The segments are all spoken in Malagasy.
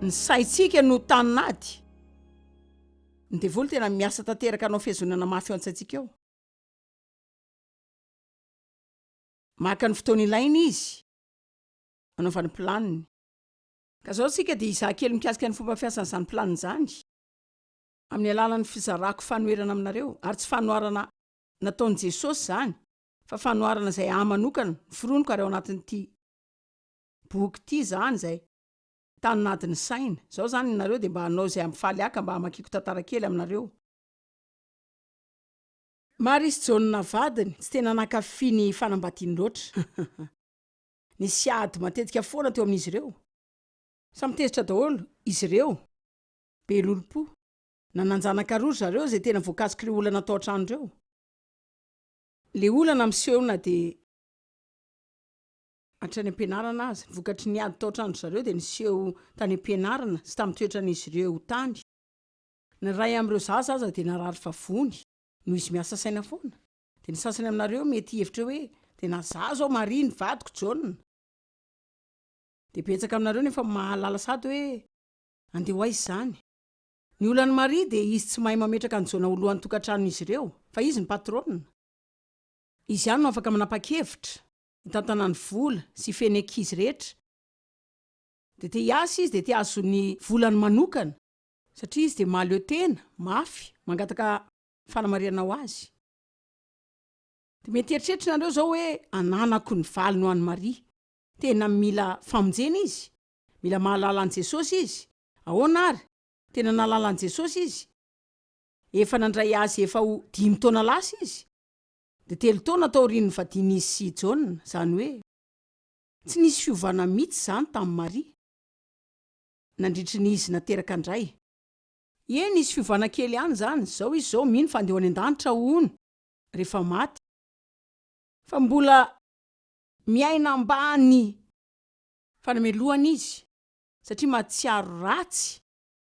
Ny saintsika no tanin'ady. Ny devoly tena miasa tanteraka hanao fihazonana mafy ao an-tsaintsika ao. Maka ny fotoana ilainy izy hanaovany planiny. Ka izao isika dia hizaha kely mikasika ny fomba fiasan'izany planiny izany amin'ny alalan'ny fizarako fanoherana aminareo, ary tsy fanoharana nataon'i Jesosy izany fa fanoharana izay ahy manokana noforoniko ary ao anatin'ity boky ity izany izay tanin'ady ny saina. Izao izany ianareo dia mba hanao izay hampifaly ahy ka mba hamakiako tantara kely aminareo. Maria sy Jaona vadiny tsy tena nankafy ny fanambadiany loatra. Nisy ady matetika foana teo amin'izy ireo. Samy tezitra daholo izy ireo, be lolompo. Nanan-janaka roa ry zareo izay tena voakasik'ireo olana tao an-trano ireo. Ilay olana miseho na dia hatrany am-pianarana aza. Ny vokatry ny ady tao an-tranon-dry zareo dia niseho tany am-pianarana sy tamin'ny toetran'izy ireo tany. Ny iray amin'ireo zaza aza dia narary vavony noho izy miasa saina foana. Dia ny sasany aminareo mety hihevitra hoe, tena za zao Maria ny vadiko Jaona. Dia betsaka aminareo no efa mahalala sady hoe andeha ho aiza izany. Ny olan'i Maria dia izy tsy mahay mametraka an'i Jaona ho lohan'ny tokantranon'izy ireo, fa izy no patronne. Izy ihany no afaka manapa-kevitra, hitantana ny vola sy hifehy ny ankizy rehetra. Dia te hiasa izy dia te hahazo ny volany manokana. Satria izy dia mahaleo tena, mafy, mangataka fanamarihana ho azy. Dia mety hieritreritra nareo izao hoe ananako ny valiny ho an'i Maria. Tena mila famonjena izy. Mila mahalala an'i Jesosy izy. Ahoana ary? Tena nahalala an'i Jesosy izy. Efa nandray azy efa ho dimy taona lasa izy. Dia telo taona taorian'ny nivadian'izy sy Jaona, izany hoe tsy nisy fiovana mihitsy izany tamin'i Maria. Nandritry ny izy nateraka indray. Ie, nisy fiovana kely ihany izany, izao izy izao mino fa handeha ho any an-danitra hono rehefa maty. Fa mbola miaina ambany fanamelohana izy satria mahatsiaro ratsy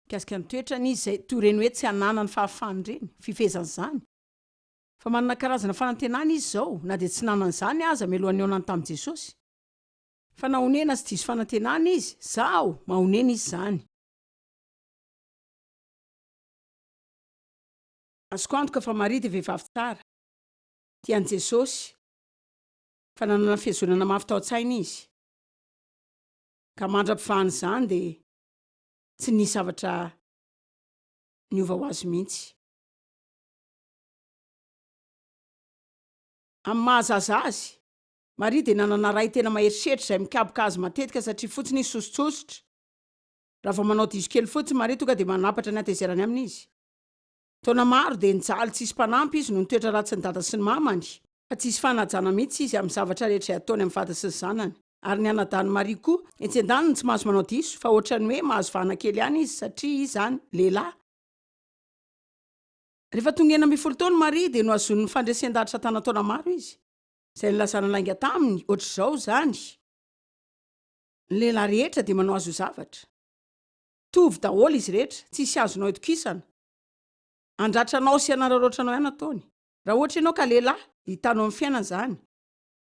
mikasika ny toetrany izy izay toy ireny hoe tsy ananany fahafahana ireny, fifehezana izany. Fa manana karazana fanantenana izy izao na dia tsy nanana izany aza mialohan'ny nihaonany tamin'i Jesosy. Fa nahonena sy diso fanantenana izy, zaho, mahonena izy izany. Azoko antoka fa Maria dia vehivavy tsara, tia an'i Jesosy, fa nanana fihazonana mafy tao an-tsaina izy, ka mandra-pivahan'izany dia tsy nisy zavatra niova ho azy mihitsy. Amin'ny maha-zaza azy, Maria dia nanana ray tena mahery setra izay mikapoka azy matetika satria fotsiny izy sosotsosotra. Raha vao manao diso kely fotsiny Maria tonga dia manapatra ny hatezerany aminy izy. Taona maro dia nijaly tsisy mpanampy izy noho ny toetra ratsin'i dada sy ny mamany. Fa tsisy fanajana mihitsy izy amin'ny zavatra rehetra izay ataony amin'ny vadiny sy ny zanany. Ary ny anadahin'i Maria koa, etsy andaniny tsy mahazo manao diso fa ohatran'ny hoe mahazo vahana kely ihany izy satria izy izany lehilahy. Rehefa tonga 16 taona Maria dia nohazonin'ny fandresen-dahatra satana taona maro izy. Izay nilazana lainga taminy, ohatr'izao izany. Ny lehilahy rehetra dia manao azy ho zavatra. Mitovy daholo izy rehetra, tsisy azonao itokisana. Handratra anao sy hanararaotra anao ihany ataony. Raha ohatra ianao ka lehilahy, dia hitanao amin'ny fiainana izany.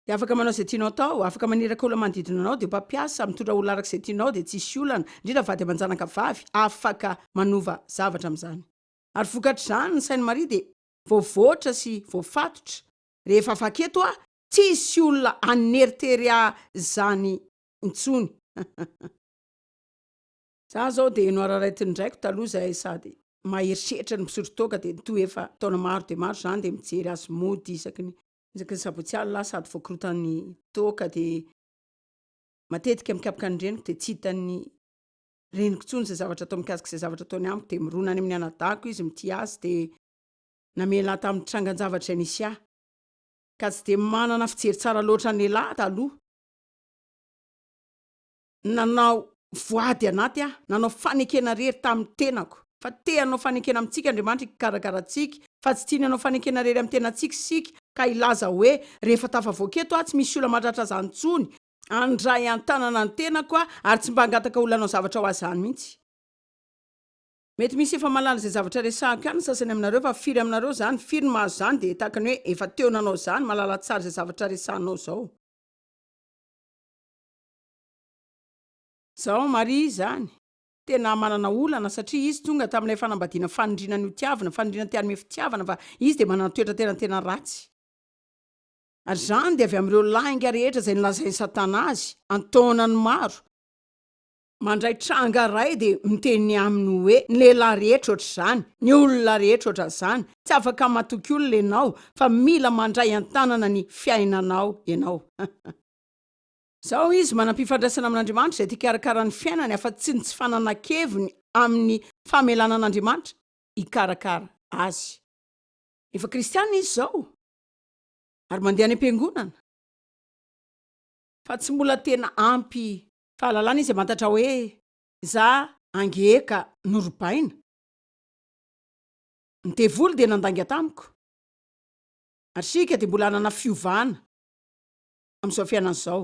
Dia afaka manao izay tianao atao, afaka maniraka olona manodidina anao, dia mpampiasa, mitondra olona araka izay tianao, dia tsisy olana, indrindra vady aman-janaka vavy, afaka manova zavatra amin'izany. Ary vokatr'izany, ny sain'i Maria dia voavoatra sy voafatotra Rehefa afaka eto aho, tsisy olona haneritery ahy zany intsony. Za zao dia noararaitin'ny raiko taloha zahay sady mahery setra no misotro toaka dia nitohy efa taona maro dia maro zany dia mijery azy mody isaky ny isaky ny sabotsy alina aho sady voakorotan'ny toaka dia matetika mikapoka ny reniko dia tsy hitan'ny reniko intsony izay zavatra atao mikasika izay zavatra ataony amiko dia mirona any amin'ny anadahiko izy mitia azy dia namela ahy tamin'ny trangan-javatra izay nisy ahy, ka tsy dia manana fijery tsara loatra ny lehilahy taloha. Nanao voady anaty aho, nanao fanekena irery tamin'ny tenako, fa te hanao fanekena amintsika Andriamanitra hikarakara antsika, fa tsy tiany hanao fanekena irery amin'ny tenantsika isika, ka hilaza hoe, rehefa tafavoaka eto aho, tsy misy olona mahatratra izany intsony, handray an-tanana ny tenako aho, ary tsy mba hangataka olona hanao zavatra ho ahy izany mihitsy. Mety misy efa mahalala izay zavatra resahako ihany ny sasany aminareo fa firy aminareo izany, firy no mahazo izany dia tahaka ny hoe efa teo nanao izany, mahalala tsara izay zavatra resahanao izao. Izao Maria izany. Tena manana olana satria izy tonga tamin'ilay fanambadiana fanindriana ny ho tiavina, fanindriana te hanome fitiavana fa izy dia manana toetra tena tena ratsy. Ary izany dia avy amin'ireo lainga rehetra izay nolazain'i Satana azy an-taonany maro. Mandray tranga iray dia miteny aminy hoe ny lehilahy rehetra ohatr'izany, ny olona rehetra ohatran'izany, tsy afaka matoky olona ianao fa mila mandray an-tanana ny fiainanao ianao. Izao izy manam-pifandraisana amin'Andriamanitra izay te hikarakara ny fiainany afa-tsy ny tsy fananan-keviny amin'ny famelana an'Andriamanitra hikarakara azy. Efa kristiana izy izao ary mandeha any am-piangonana fa tsy mbola tena ampy fahalalana izy hamantatra hoe za ange ka norobaina. Ny devoly dia nandainga tamiko ary isika dia mbola hanana fiovana. amin'izao fiainana izao.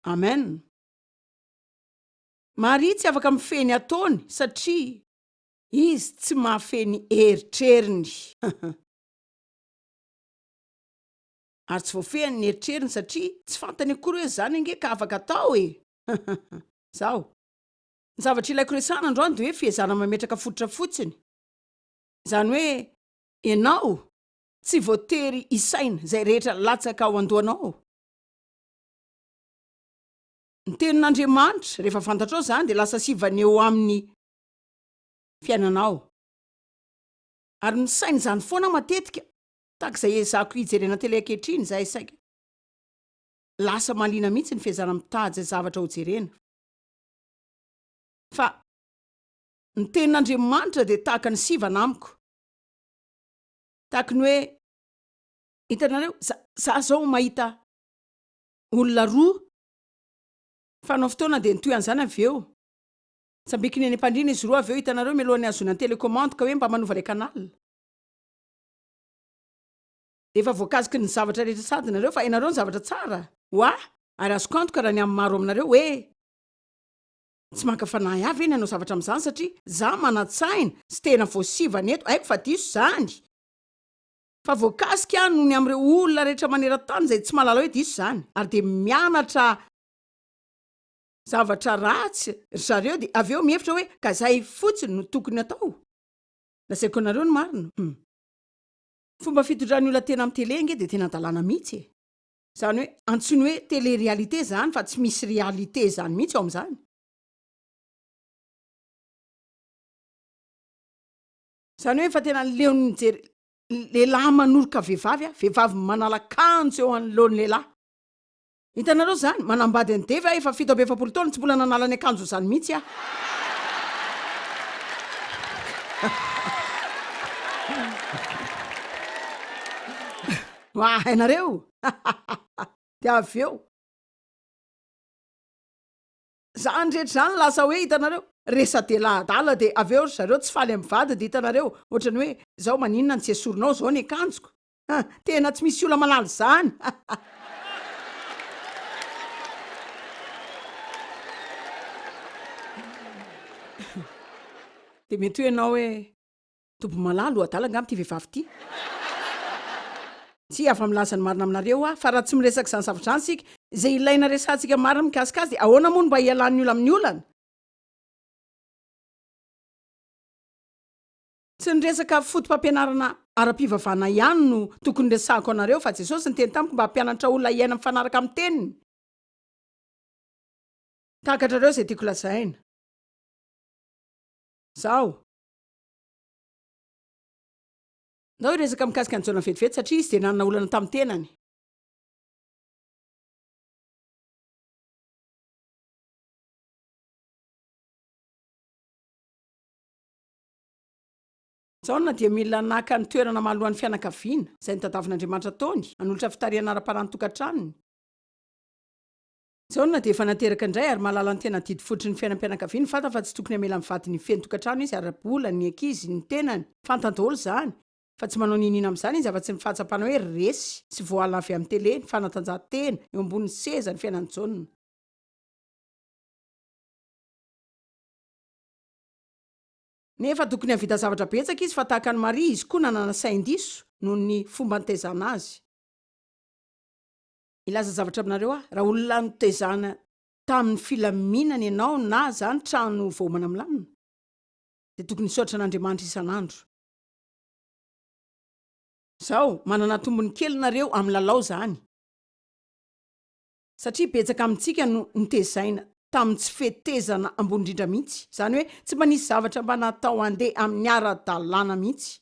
Amen. Maria tsy afaka mifehy ny ataony satria izy tsy mahafehy ny eritreriny. Ary tsy voafehiny ny eritreriny satria tsy fantany akory hoe izany ange ka afaka atao e! Izao. Ny zavatra ilaiko resahana androany dia hoe fiezahana mametraka fototra fotsiny. Izany hoe ianao Tsy voatery hisaina izay rehetra latsaka ao an-dohanao. Ny tenin'Andriamanitra, rehefa fantatrao izany, dia lasa sivana eo amin'ny fiainanao. Ary misaina izany foana aho matetika, tahaka izay ezahako hijerena tele ankehitriny, izay saika lasa mahaliana mihitsy ny fiezahana mitady izay zavatra hojerena. Fa ny tenin'Andriamanitra dia tahaka ny sivana amiko. Tahaka ny hoe, hitanareo, za, za zao mahita olona roa mifanao fotoana dia nitohy an'izany avy eo. Tsambikiny eny am-pandriana izy roa avy eo, hitanareo, mialohan'ny hahazoana ny télécommande ka hoe mba manova ilay canal. Dia efa voakasiky ny zavatra rehetra sady nareo fa hainareo ny zavatra tsara ho ahy ary azoko antoka raha ny amin'ny maro aminareo hoe Tsy maka fanahy ahy ve ny hanao zavatra amin'izany satria za manan-tsaina sy tena voasivana eto, haiko fa diso izany fa voakasika aho noho ny amin'ireo olona rehetra maneran-tany izay tsy mahalala hoe diso izany ary dia mianatra zavatra ratsy ry zareo dia avy eo mihevitra hoe ka izay fotsiny no tokony atao. Lazaiko anareo ny marina, hum. Fomba fitondran'ny olona tena amin'ny télé ange dia tena hadalana mihitsy e. Izany hoe antsoiny hoe télé réalité izany fa tsy misy réalité izany mihitsy ao amin'izany. Izany hoe efa tena leon'ny mijery lehilahy manoroka vehivavy a, vehivavy manala akanjo eo anoloan'ny lehilahy. Hitanareo izany? Manambady an'i Dave aho efa 47 taona tsy mbola nanala ny akanjony izany mihitsy aho. Wah, hainareo? Dia avy eo, zany rehetra zany lasa hoe hitanareo, resa-dehilahy adala dia avy eo ry zareo tsy faly amin'ny vadiny dia hitanareo, ohatran'ny hoe zao maninona no tsy esorinao zao ny akanjoko? Ha, tena tsy misy olona malala izany. Dia mety hoe ianao hoe. Tompo malala o, adala angamba ity vehivavy ity. Tsia, afa milaza ny marina aminareo aho, fa raha tsy miresaka izany zavatra izany isika, izay ilaina resahantsika marina mikasika azy dia ahoana moa no mba hialan'ny olona amin'ny olana? Tsy ny resaka foto-pampianarana ara-pivavahana ihany no tokony resahako anareo, fa Jesosy niteny tamiko mba hampianatra olona hiaina mifanaraka amin'ny teniny. Takatrareo izay tiako lazaina. Izao. Ndao hiresaka mikasika an'i Jaona vetivety satria izy dia nanana olana tamin'ny tenany. Jaona dia mila naka ny toerana mahalohan'ny fianakaviana, izay notadiavin'Andriamanitra ataony, hanolotra fitarihana ara-panahy ny tokantranony. Jaona dia efa nateraka indray ary mahalala ny tena adidy fototry ny fiainam-pianakaviany, fantany fa tsy tokony hamela ny vadiny hifehy ny tokantrano izy, ara-bola, ny ankizy, ny tenany, fantany daholo izany, fa tsy manao n'inon'inona amin'izany izy afa-tsy ny fahatsapana hoe resy sy voaala avy amin'ny tele, ny fanatanjahantena, eo ambonin'ny seza, ny fiainan'i Jaona. Nefa tokony hahavita zavatra betsaka izy fa tahaka an'i Maria, izy koa nanana sain-diso noho ny fomba nitaizana azy. Hilaza zavatra aminareo aho, raha olona notezana tamin'ny filaminana ianao na zany trano voaomana milamina dia tokony hisaotra an'Andriamanitra isan'andro. Zao, manana tombony kely nareo amin'ny lalao zany. Satria betsaka amintsika no notezaina tamin'ny tsy fetezana ambony indrindra mihitsy. Izany hoe tsy mba nisy zavatra mba natao handeha amin'ny ara-dalàna mihitsy.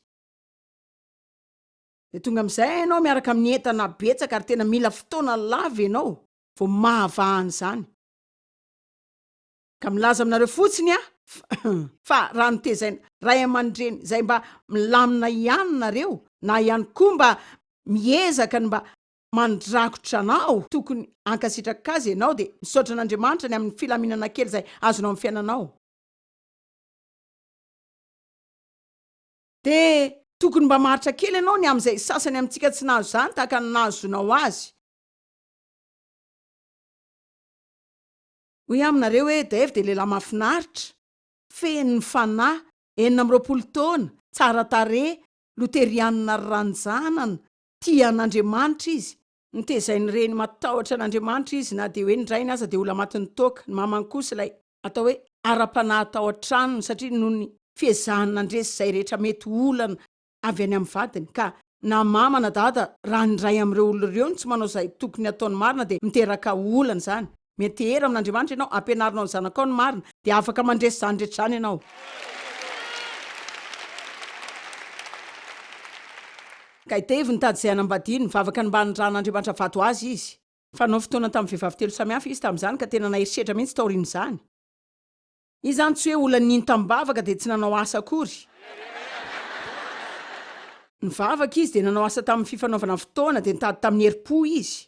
Dia tonga amin'izay ianao miaraka amin'ny entana betsaka ary tena mila fotoana lava ianao vao mahavaha an'izany. Ka milaza aminareo fotsiny aho fa raha notezaina ray aman-dreny izay mba milamina ihany nareo na ihany koa mba miezaka ny mba mandrakotra anao, tokony hankasitraka azy ianao dia misaotra an'Andriamanitra ny amin'ny filaminana kely izay azonao amin'ny fiainanao. Dia tokony mba maharitra kely ianao ny amin'izay sasany amintsika tsy nahazo izany tahaka ny nahazonao azy. Hoy aho aminareo hoe Dave dia lehilahy mahafinaritra, feno ny fanahy, 26 taona, tsara tarehy, loterianina ranjanana, Tia an'Andriamanitra izy. Notezain'ny reny matahotra an'Andriamanitra izy na dia hoe ny rainy aza dia olona matin'ny toaka. Ny mamany kosa ilay atao hoe ara-panahy tao an-tranony satria noho ny fiezahany nandresy izay rehetra mety ho olana avy any amin'ny vadiny. Ka na mama na dada raha ny iray amin'ireo olona ireo no tsy manao izay tokony hataony marina dia miteraka olana izany. Miantehera amin'Andriamanitra ianao, ampianarinao ny zanakao ny marina, dia afaka mandresy izany rehetra izany ianao. Ka i Dave nitady izay hanambadiany, nivavaka ny mba hanirahan'Andriamanitra vady ho azy izy. Fanao fotoana tamin'ny vehivavy telo samy hafa izy tamin'izany, ka tena nahery setra mihitsy taorian'izany. Izy izany tsy hoe olona nino tamim-bavaka dia tsy nanao asa akory. Nivavaka izy dia nanao asa tamin'ny fifanaovana fotoana, dia nitady tamin'ny herim-po izy.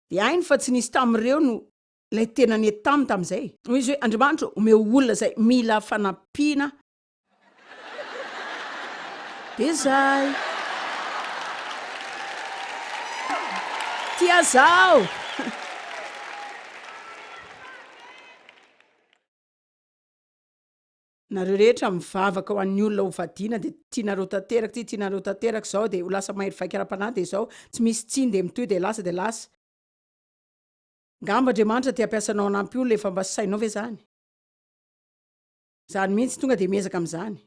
Dia hainy fa tsy nisy tamin'ireo no ilay tena nety taminy tamin'izay. Hoy izy hoe, Andriamanitra ô, omeo olona izay mila fanampiana. Dia izay. Tia zaho! Nareo rehetra mivavaka ho an'ny olona ho vadiana dia tianareo tanteraka ity, tianareo tanteraka izao dia ho lasa mahery vaika ara-panahy dia izao, tsy misy tsiny dia mitohy dia lasa dia lasa. Ngamba Andriamanitra te hampiasa anao hanampy olona efa mba sainao ve izany? Izany mihitsy, tonga dia miezaka amin'izany.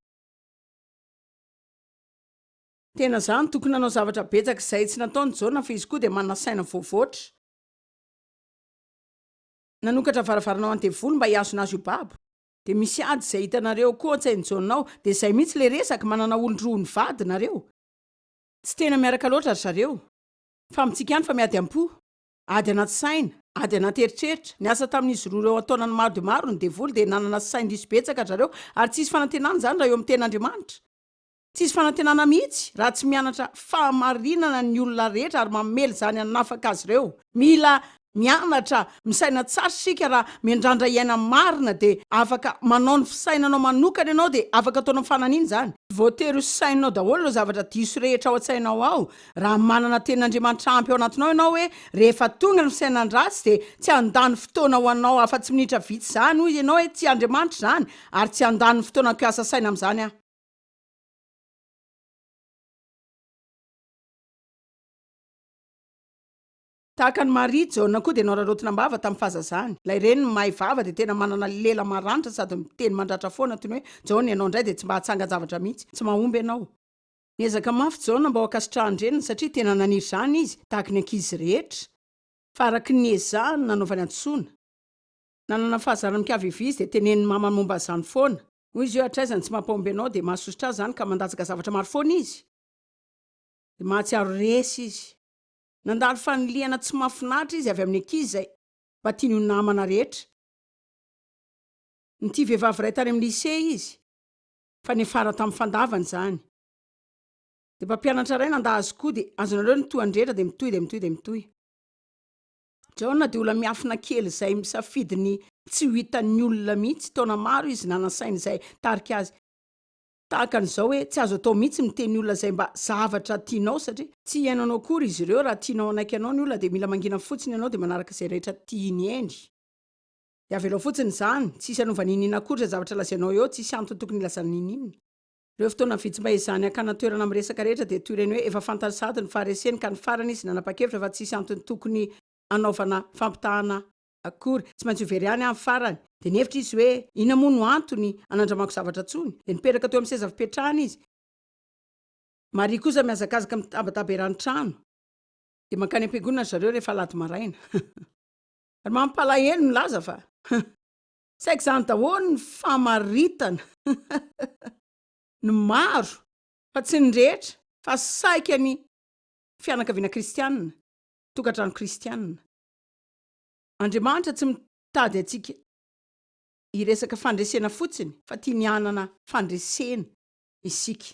Tena izany, tokony nanao zavatra betsaka izay tsy nataony Jaona fa izy koa dia manana saina voavoatra. Nanokatra varavarana ho an'ny devoly mba hihazona azy ho babo. Dia misy ady izay hitanareo koa an-tsain'i Jaona ao. Dia izay mihitsy ilay resaka, manana olon-droa nivady nareo. Tsy tena miaraka loatra ry zareo. Fa amintsika ihany fa miady am-po. Ady anaty saina, ady anaty eritreritra. Niasa tamin'izy roa ireo an-taonany maro dia maro ny devoly dia nanana sain-diso betsaka ry zareo ary tsy hisy fanantenana izany raha eo amin'ny tenin'Andriamanitra. Tsisy fanantenana mihitsy raha tsy mianatra fahamarinana ny olona rehetra ary mamela izany hanafaka azy ireo. Mila mianatra misaina tsara isika raha miandrandra hiaina marina dia afaka manao ny fisainanao manokana ianao dia afaka ataonao fananina izany. Tsy voatery ho saininao daholo ireo zavatra diso rehetra ao an-tsainao ao. Raha manana tenin'Andriamanitra ampy ao anatinao ianao hoe rehefa tonga ny fisainan-dratsy dia tsy handany fotoana ho anao afa-tsy minitra vitsy izany hoy ianao hoe tsy Andriamanitra izany ary tsy handany ny fotoanako hiasa saina amin'izany aho. Tahaka an'i Maria, Jaona koa dia noraraotina am-bava tamin'ny fahazazany. Ilay reniny mahay vava dia tena manana lela maranitra sady miteny mandratra foana toy ny hoe, Jaona, ianao indray dia tsy mba hahatsangan-javatra mihitsy. Tsy mahomby ianao. Niezaka mafy Jaona mba ho ankasitrahan-dreniny satria tena naniry izany izy, tahaka ny ankizy rehetra. Fa araka ny niezahany no nanaovany hadisoana. Nanana fahazarana mikavivy izy dia tenenin'ny mamany momba an'izany foana. Hoy izy hoe, Hatraiza ny tsy mampahomby anao dia mahasosotra azy izany ka mandatsaka zavatra maro foana izy. Dia mahatsiaro resy izy. Nandalo fanilihana tsy mahafinaritra izy avy amin'ny ankizy izay mba tiany ho namana rehetra. Nitia vehivavy iray tany amin'ny lycée izy, fa niafara tamin'ny fandavana izany. Dia mpampianatra iray nandà azy koa, dia azonareo ny tohiny rehetra dia mitohy dia mitohy dia mitohy. Jaona dia olona miafina kely izay misafidy ny tsy ho hitan'ny olona mihitsy, taona maro izy nanasaina izay tarika azy tahaka an'izao hoe tsy azo atao mihitsy miteny olona izay mba zavatra tianao satria tsy hihaino anao akory izy ireo, raha tianao hanaiky anao ny olona dia mila mangina fotsiny ianao dia manaraka izay rehetra tiany eny dia avelao fotsiny izany, tsy hisy hanova n'inon'inona akory izay zavatra lazainao eo, tsisy antony tokony hilazana n'inon'inona. Ireo fotoana vitsy mba ezahany hakana toerana amin'ny resaka rehetra dia toy ireny hoe efa fantany sahady ny fahareseny ka ny farany izy nanapa-kevitra fa tsisy antony tokony hanaovana fampitahana. akory. Tsy maintsy ho very ihany aho amin'ny farany. Dia nihevitra izy hoe, Inona moa no antony hanandramako zavatra intsony? Dia nipetraka teo amin'ny seza fipetrahana izy. Maria kosa mihazakazaka mitabataba eran'ny trano. Dia mankany am-piangonana ry zareo rehefa alahady maraina. Ary mampalahelo ny milaza fa saika izany daholo ny famaritana ny maro fa tsy ny rehetra fa saika ny fianakaviana kristianina, tokantrano kristianina. Andriamanitra tsy mitady antsika hiresaka fandresena fotsiny fa tiany hanana fandresena isika.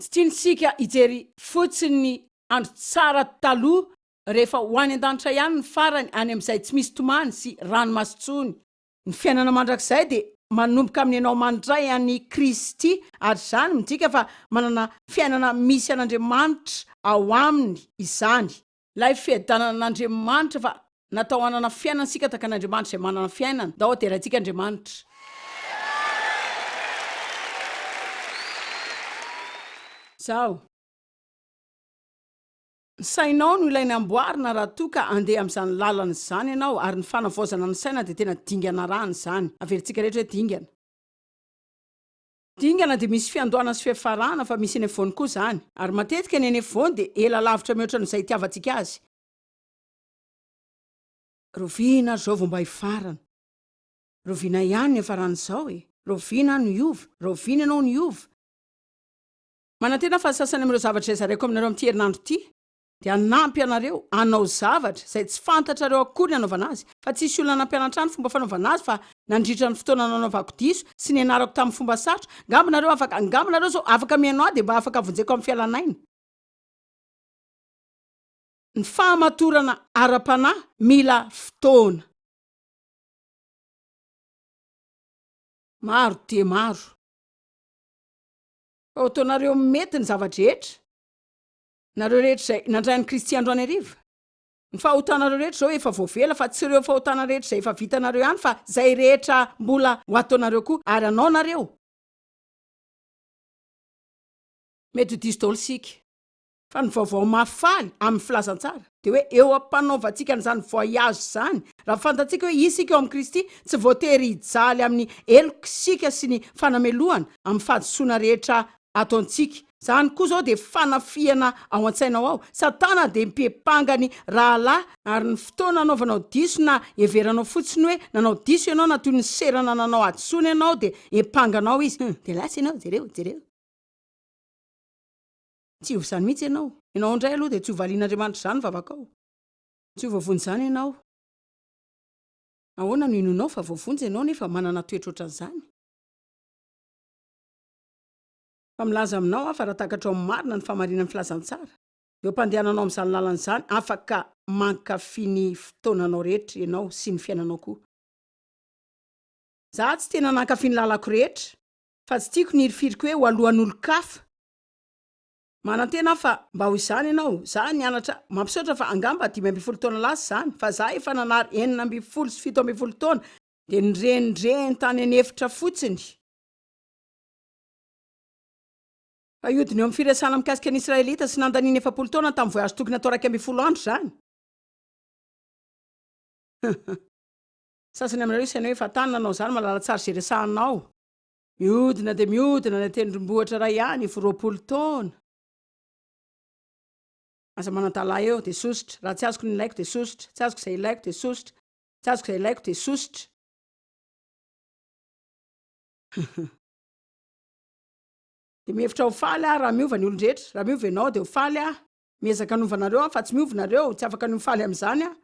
Tsy tiany isika hijery fotsiny ny andro tsara taloha rehefa ho any an-danitra ihany ny farany any amin'izay tsy misy tomany sy ranomaso intsony. Ny fiainana mandrakizay dia manomboka amin'ny ianao mandray an'i Kristy ary izany midika fa manana fiainana misy an'Andriamanitra ao aminy izany. Ilay fiadanana an'Andriamanitra fa natao hanana fiainana isika tahaka an'Andriamanitra izay manana fiainana. Ndao deraintsika Andriamanitra. Izao. Ny sainao no ilaina amboarina raha toa ka andeha amin'izany lalana izany ianao ary ny fanavaozana ny saina dia tena dingana arahana izany. Averintsika rehetra hoe dingana. Dingana dia misy fiandohana sy fiafarana fa misy eny afovoany koa izany. Ary matetika ny eny afovoany dia ela lavitra mihoatra noho izay itiavantsika azy. Rahoviana ary izao vao mba hifarana? Rahoviana ihany ny hiafaran'izao e? Rahoviana aho no hiova? Rahoviana ianao no hiova? Manantena aho fa ny sasany amin'ireo zavatra izay zaraiko aminareo amin'ity herinandro ity dia hanampy anareo hanao zavatra izay tsy fantatrareo akory ny hanaovana azy, fa tsy hisy olona nampianatra ahy ny fomba fanaovana azy fa nandritra ny fotoana nanaovako diso sy nianarako tamin'ny fomba sarotra, angamba nareo afaka, angamba nareo izao afaka mihaino ahy dia mba afaka vonjeko amin'ny fialan'aina. Ny fahamatorana ara-panahy mila fotoana. Maro dia maro. Fa ho ataonareo mety ny zava-drehetra, nareo rehetra izay nandray an'i Kristy androany hariva. Ny fahotanareo rehetra izao efa voavela, fa tsy ireo fahotana rehetra izay efa vitanareo ihany, fa izay rehetra mbola ho ataonareo koa, ary hanao nareo. Mety ho diso daholo isika. Fa ny vaovao mahafaly amin'ny filazantsara dia hoe eo am-panaovantsika an'izany voyage izany, raha fantatsika hoe isika ao amin'i Kristy, tsy voatery hijaly amin'ny heloka isika sy ny fanamelohana amin'ny fahadisoana rehetra ataontsika. Izany koa izao dia fanafihana ao an-tsainao ao. Satana dia mpiampanga ny rahalahy, ary ny fotoana anaovanao diso na heveranao fotsiny hoe nanao diso ianao na toy ny serana nanao hadisoana ianao dia empanganao izy. Hum, dia lasa ianao, jereo, jereo. Tsy hiova izany mihitsy ianao. Ianao indray aloha dia tsy ho valian'Andriamanitra izany ny vavakao. Tsy ho voavonjy izany ianao. Ahoana no inoanao fa voavonjy ianao nefa manana toetra ohatran'izany? Fa milaza aminao aho fa raha takatrao marina ny fahamarinan'ny filazantsara, eo am-pandehananao amin'izany lalana izany, afaka mankafy ny fotoananao rehetra ianao sy ny fiainanao koa. Za tsy tena nankafy ny lalako rehetra, fa tsy tiako ny hirifiriko hoe ho alohan'olon-kafa. Manantena aho fa mba ho izany ianao, za nianatra mampisaotra fa angamba 15 taona lasa izany, fa za efa nanary 16 sy 17 taona dia nirenireny tany an'efitra fotsiny. Fa hiodina eo amin'ny firesahana mikasika ny Israelita sy nandaniany 40 taona tamin'ny voyage tokony hatao 11 andro izany. Sasany aminareo isaina hoe efa tany nanao izany mahalala tsara izay resahanao. Mihodina dia mihodina any an-tendrombohitra iray ihany for 20 taona. Aza manantala eo dia sosotra. Raha tsy azoko ny ilaiko dia sosotra. Tsy azoko izay ilaiko dia sosotra. Tsy azoko izay ilaiko dia sosotra. Dia mihevitra ho faly aho raha miova ny olon-drehetra. Raha miova ianao dia ho faly aho. Miezaka hanova anareo aho fa tsy miova nareo. Tsy afaka ny ho faly amin'izany aho.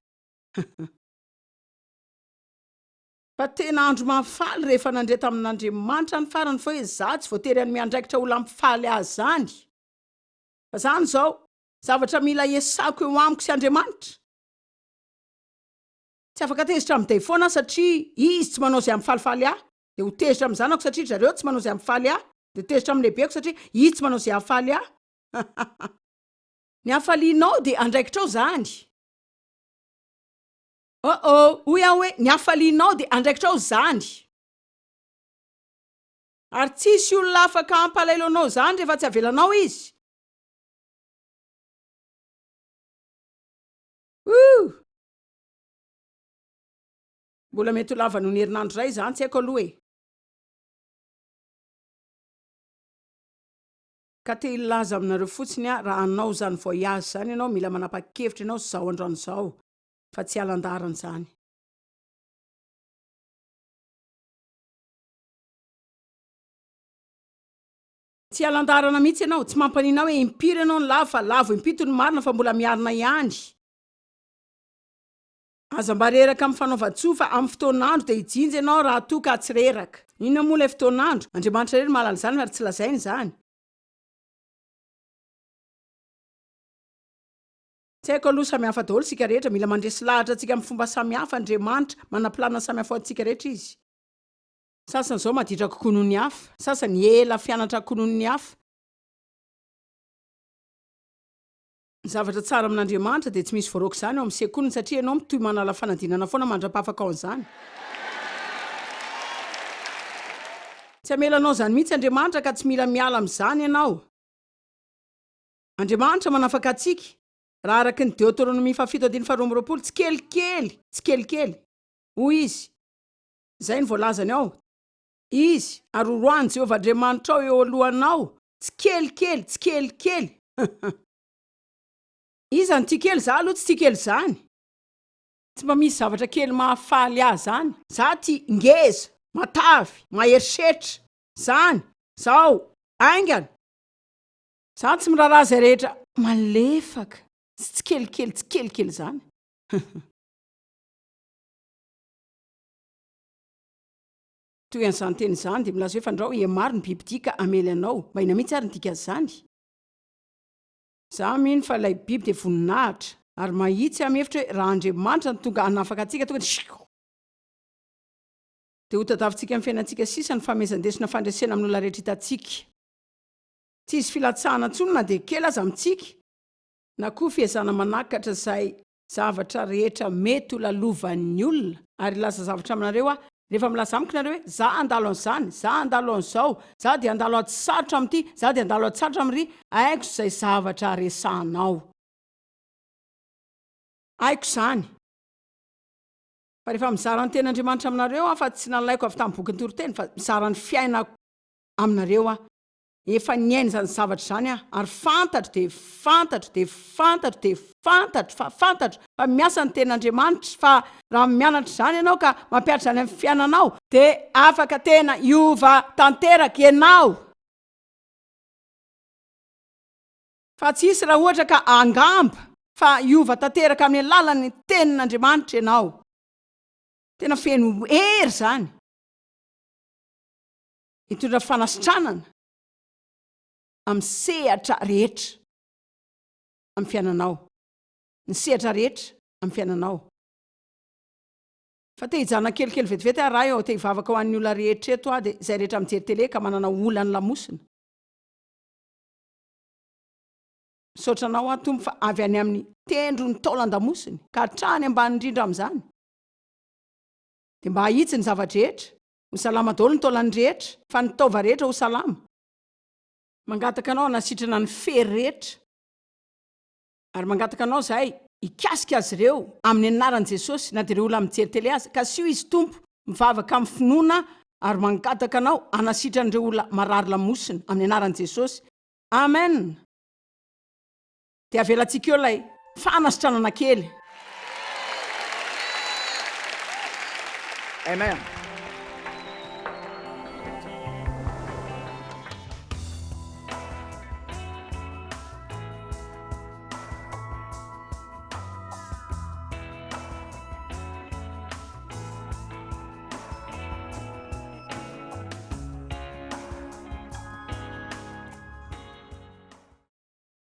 Fa tena andro mahafaly rehefa nandre tamin'Andriamanitra ny farany fa hoe za tsy voatery hanome andraikitra olona hampifaly azy zany. Fa zany izao, zavatra mila iasako eo amiko sy Andriamanitra. Tsy afaka tezitra amin'i Dave foana aho satria izy tsy manao izay hampifalifaly ahy, dia ho tezitra amin'ny zanako satria ry zareo tsy manao izay hampifaly ahy, dia ho tezitra amin'ny lehibeko satria izy tsy manao izay hahafaly ahy. Ny hafalianao dia andraikitrao izany. Oh oh, hoy aho hoe, ny hafalianao dia andraikitrao izany. Ary tsisy olona afaka hampalahelo anao izany rehefa tsy avelanao izy. Ouh! Mbola mety ho lava noho ny herinandro iray izany, tsy haiko aloha e. Ka te hilaza aminareo fotsiny aho, raha hanao izany voyage izany ianao, mila manapa-kevitra ianao izao androany izao, fa tsy hiala an-daharana izany. Tsy hiala an-daharana mihitsy ianao, tsy mampanina hoe impiry ianao no lavo fa lavo impito ny marina fa mbola miarina ihany. Aza mba reraka amin'ny fanaovan-tsoa fa amin'ny fotoan'andro dia hijinja ianao raha toa ka tsy reraka. Inona moa ilay fotoan'andro? Andriamanitra irery mahalala izany ary tsy lazainy izany. Tsy haiko aloha, samy hafa daholo isika rehetra, mila mandresy lahatra antsika amin'ny fomba samy hafa Andriamanitra, manam-planina samy hafa ho antsika rehetra Izy. Sasany izao maditra kokoa noho ny hafa, sasany ela fianatra kokoa noho ny hafa. Ny zavatra tsara amin'Andriamanitra dia tsy misy voaroaka izany ao amin'ny sekoliny satria ianao mitohy manala fanadinana foana mandra-pahafakao an'izany. Tsy hamela anao izany mihitsy Andriamanitra ka tsy mila miala amin'izany ianao. Andriamanitra manafaka antsika, raha araka ny Deoteronomia fahafito andininy faharoa amby roapolo, tsikelikely, tsikelikely. Hoy Izy. Izay no voalazany ao. Izy, ary horoahin'i Jehovah Andriamanitrao eo alohanao, tsikelikely, tsikelikely. Iza no tia kely? Za aloha tsy tia kely izany. Tsy mba misy zavatra kely mahafaly ahy izany. Za tia ngeza, matavy, mahery setra. Izany, zao, haingana. Za tsy miraharaha izay rehetra malefaka sy tsikelikely tsikelikely izany. Toy an'izany teny izany dia milaza hoe fandrao hihamaro ny bibidia ka hamely anao. Mba inona mihitsy ary ny dikan'izany? Za mino fa ilay biby dia voninahitra. Ary mahitsy aho mihevitra hoe raha Andriamanitra no tonga hanafaka antsika tonga dia dia ho tadavintsika amin'ny fiainantsika sisa ny fanomezan-desona fandresena amin'ny olona rehetra hitantsika. Tsy hisy filatsahana intsony na dia kely aza amintsika, na koa fiezahana manakatra izay zavatra rehetra mety ho lalovan'ny olona, ary hilaza zavatra aminareo aho, rehefa milaza amiko nareo hoe, za handalo an'izany, za handalo an'izao, za dia handalo ady sarotra amin'ity, za dia handalo ady sarotra amin'ry, haiko izay zavatra resahanao. Haiko izany. Fa rehefa mizara ny tenin'Andriamanitra aminareo aho, fa tsy nalaiko avy tamin'ny bokin'ny toriteny, fa mizara ny fiainako aminareo aho. Efa niaina izany zavatra izany aho ary fantatro dia fantatro dia fantatro dia fantatro fa fantatro fa miasa ny tenin'Andriamanitra fa raha mianatra izany ianao ka mampihatra izany amin'ny fiainanao dia afaka tena hiova tanteraka ianao fa tsy hisy raha ohatra ka angamba fa hiova tanteraka amin'ny alalan'ny tenin'Andriamanitra ianao. Tena feno hery izany. Hitondra fanasitranana amin'ny sehatra rehetra amin'ny fiainanao. Ny sehatra rehetra amin'ny fiainanao. Fa te hijanona kelikely vetivety aho Ray ô, te hivavaka ho an'ny olona rehetra eto aho dia izay rehetra mijery télé ka manana olan'ny lamosina. Misaotra anao aho Tompo fa avy any amin'ny tendron'ny taolan-damosiny ka hatrany ambany indrindra amin'izany dia mba hahitsy ny zava-drehetra. Ho salama daholo ny taolan'ny rehetra, fa ny taova rehetra ho salama. Mangataka anao hanasitrana ny fery rehetra, ary mangataka anao izahay hikasika azy ireo amin'ny anaran'i Jesosy, na dia ireo olona mijery tele aza. Kasiho izy Tompo, mivavaka amin'ny finoana ary mangataka anao hanasitrana ireo olona marary lamosina amin'ny anaran'i Jesosy. Amen. Dia avelantsika eo ilay fanasitranana kely. Amen.